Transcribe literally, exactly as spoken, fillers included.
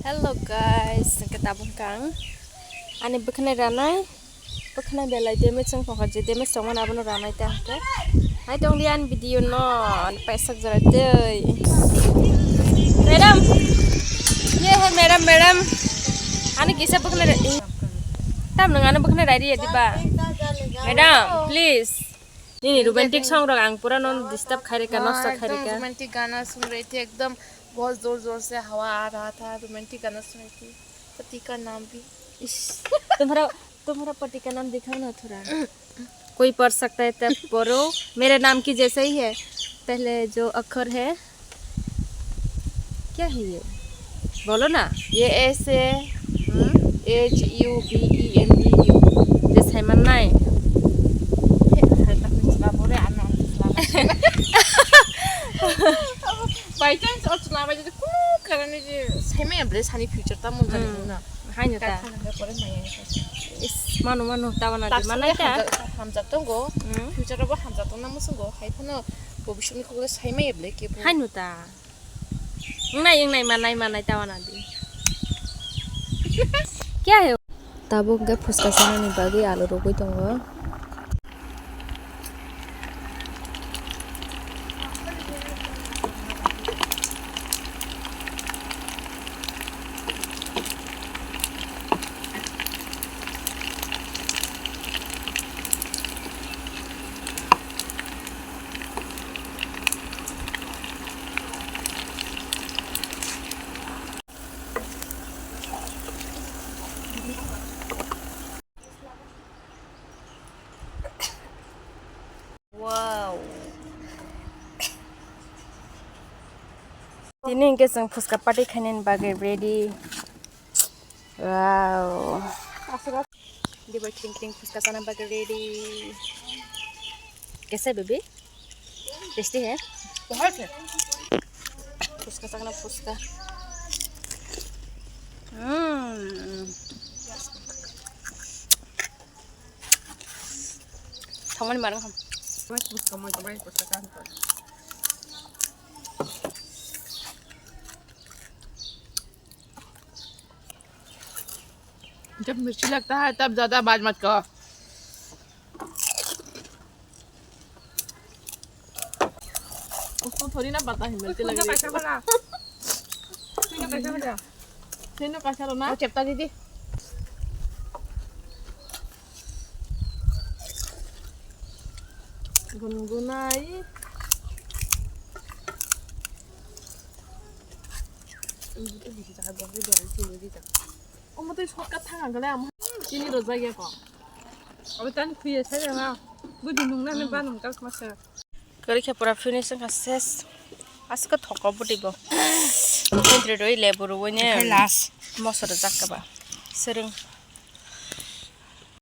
Hello guys, hwnkhe tabuk kang ani bwkhanai ranai, bwkhanai belai damage wng tongkha, je damage tongmani abono ranai ta hwnkhe. Hai tongdi ani video no, ani paisa jora tei. Madam, ye hai madam, madam. Ani kisa bwkhanai ra-, tam nwng ani bwkhanai rai riya diba? Madam, please. Nini romantic song rok ang pura non disturb khai rika, nosto khai rika. Romantic gana sung rei the ekdom bahut zor zor se hawa aa raha tha, romantic gana sung rei the. Pati ka naam bhi. Ish. तुम्हारा तुम्हारा पति का नाम दिखाओ ना थोड़ा। कोई पढ़ सकता है तब पढ़ो। मेरे नाम की जैसे ही है। पहले जो अक्षर है, क्या है ये? बोलो ना। ये ऐसे, हम्म? H U B E N D U। जैसे मन नहीं। By chance, o chwla bai jadi kunu karani je saimaya ble sani future ta mun jani. Hmm. Nuna. Haino ta. Kha hangga pore maya ni kha. Is, manu, manu, tawana di manai ta. Hamjak, hamjak tongo. Hmm. Future bo hamjak tongna musungo. Hai phano bobiswk ni kok le saimaya ble kebo. Haino ta. Wngnai, wngnai, manai, manai, tawana di. Kya hai? Tabuk hwnkhe phuska sanani bagwi alu rwgwi tongo. Wow. Tini hwnkhe chwng phuska party khainani bagwi ready. Wow. Dibai kring kring phuska chana bagwi ready. Kaisa baby? Tasty hai? Bahar se. Phuska chakna phuska. Hmm. Thangmani marang ham. Phuska, phuska, phuska, phuska. जब मिर्ची लगता है तब ज्यादा आवाज मत करो। उसको थोड़ी ना पता है मिर्ची लग रही है। Sino kaisa bala? Sino kaisa bala? Sino kaisa lo na? Oh, chepta didi. Gungunai. Omo tei shortcut thang ang kale amo chini rojak ya ko. Abo tani khuye sai ya na. Budi nung nani ba nung kak masa. Kari khe pura finish wngkha ses. Aske thoko budi bo. Entry roi lebu roi ne. Last. Moso rojak kaba. Sereng.